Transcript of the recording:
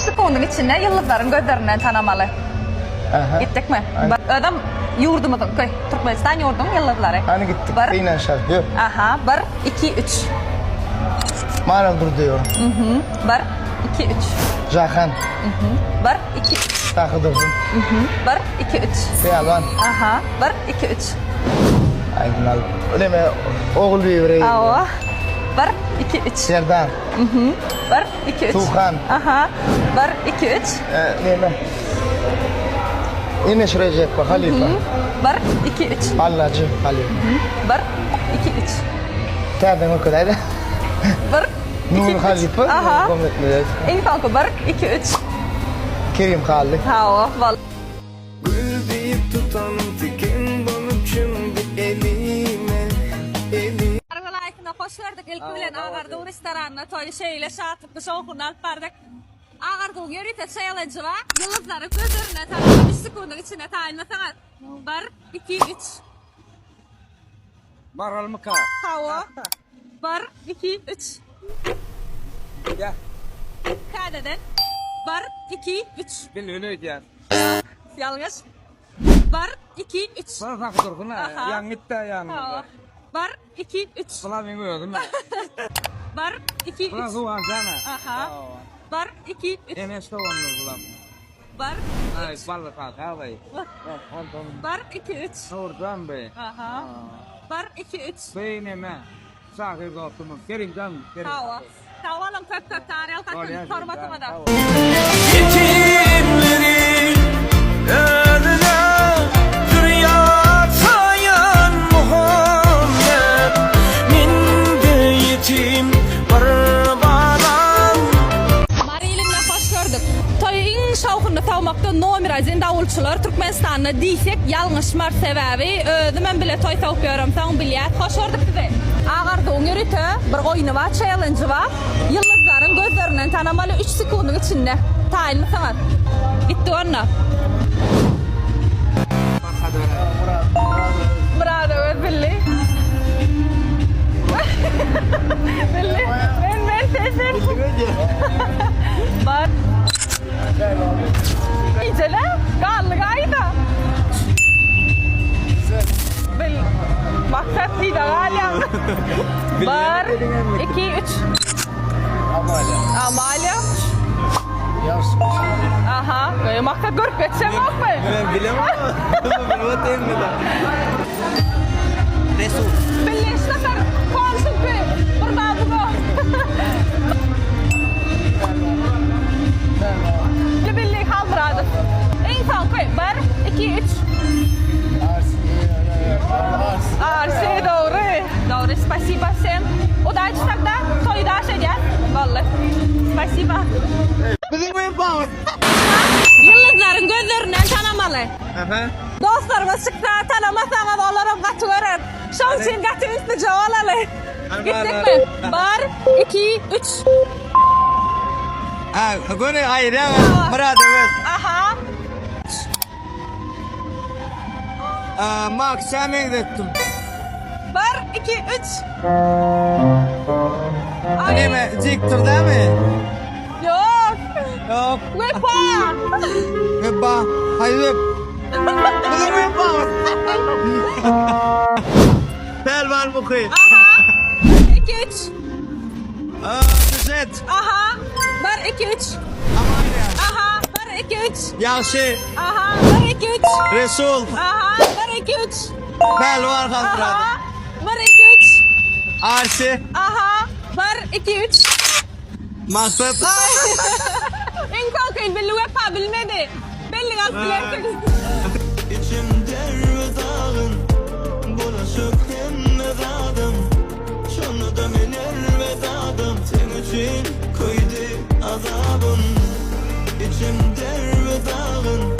sekundyň içinde ýyldyzlaryň gözlerinden tanamaly. Aha. Gitdikmi? Özem ýurdumyzyňky, Türkmenistan ýurduň ýyldyzlary. Hany gitdik, Bir. synanyşalys. Ýör. Aha, bir, iki, üç. Maral Durdyýewa. Bir, iki, üç. Jahan. Bir, iki, üç. Sahy Dursun. Bir, iki, üç. Pälwan. Aha, bir, iki, üç. Aýdyn al. Neme, Ogulbibi Reýim. Hawa. Bir, iki, üç. Serdar. Bir, iki, üç. Suhan. Aha. Bir, iki, üç. Neme? Eneş Rejepowa, halypa. Bir, iki, üç. Allajy, halypa. Bir, iki, üç. Täzeden görkezäýdä. Bir, iki, Nury üç. halypa. Aha. Iň soňky bir, iki, üç. Kerim Hally. Hawa, bol. Gül diýip tutan tiken bolup çümdi elime, elime. Mary welaýatynda hoş gördük. Ilki bilen Agarduw restoranynda toýy şeýle şatlykly şowhunly alyp bardyk. Agarduwyň ýörite çellenji bar. Ýyldyzlary göz öňüne tanap, üç sekundyň içinde taýynlasaňyz. Bir, iki, üç. Maralmyka? Hawa. Bir, iki, üç. Gel. Täzeden. Bir, iki, üç. Bilmini öýdýän. Ýalňyş. Bir, iki, üç. Bana saky dursun ha. Aha. Ýaňy gitdi ýanyňda. Hawa. Bir, iki, üç. Bula meň özüm. Bir, iki, Bula üç. Suhan jana. Aha. Bir, iki, üç. Eneş soganly bulam. Bir, Ay bally kaka bay. bir, iki, üç. Nurjan bey. Aha. Bir, iki, üç. Bey neme? Şahyr dostumuz. Kerimjan. Kerim. Hawa. Sag boluň köp köp taryl hatyn hormatyňyza. Ýetimleri özüne zürýat saýan Muhammet Men-de ýetim bir balam. Mary ilinde hoş gördük. Toýy iň şowhunly sowmakda nomer odin dawulçylar Türkmenistanda diýsek ýalňyşmarys sebäbi özümem bile toý sowup ýöremsoň bilýäs. Hoş gördük sizi. Agarduwyň ýörite bir oýny bar, çellenji bar. Ýyldyzlaryň gözlerinden tanamaly üç sekundyň içinde. Taýynmysyňyz? Gitdik onda. Myrat Öwez bildi. Bildi. Men men sen sen. Bar. Gijele galdy gaýda. Bil. Maksat diýde galýaň. Bir, iki, üç. Amalia. Amalia. Ýagşy. Aha. E, Maksat görüp geçemokmy? Men bilemok. Resul. Billi sefer konuşup bir babu go. Billi Halmyradow. Iň soňky bir, iki, üç. Arsi dogry. Dogry. Spasiba всем. Udачи тогда. Toýy daş edýäs. Boldy. Spasiba. Biziň wepamyz. Ýyldyzlaryň gözlerinden tanamaly. Aha. Dostlarymyz çyksa tanamasaňyz olaram gaty görer. Şoň üçin gaty ünslüje bolaly. Gitdikmi? Bir, iki, üç. Ha, göni aýyrýaň. Myrat Öwez. Aha. Maksa meňzetdim. Bir, iki, üç. Ay. Neme, diktor dämi? Ýok. Ýok. Wepa. Wepa. Haý wep. Biziň wepamyz. Pälwan Muhy. Aha. İki, üç. Süjet. Aha. Bir, iki, üç. Amalia. Aha. Bir, iki, üç. Ýagşy. Aha. Bir, iki, üç. Resul. Aha. Bir, iki, üç. Pälwan Halmyradow. Aha. Bir, iki, üç. Arsi. Aha. Bir, iki, üç. Maksat. Iň soňky Billi Wepa bilmedi. Bellik alyp bilersiňiz. Içim derbi dagyn, bulaşyk hemme zadym. Şonda-da men erbet adam, seň üçin köýdi azabym. Içim derbi dagyn.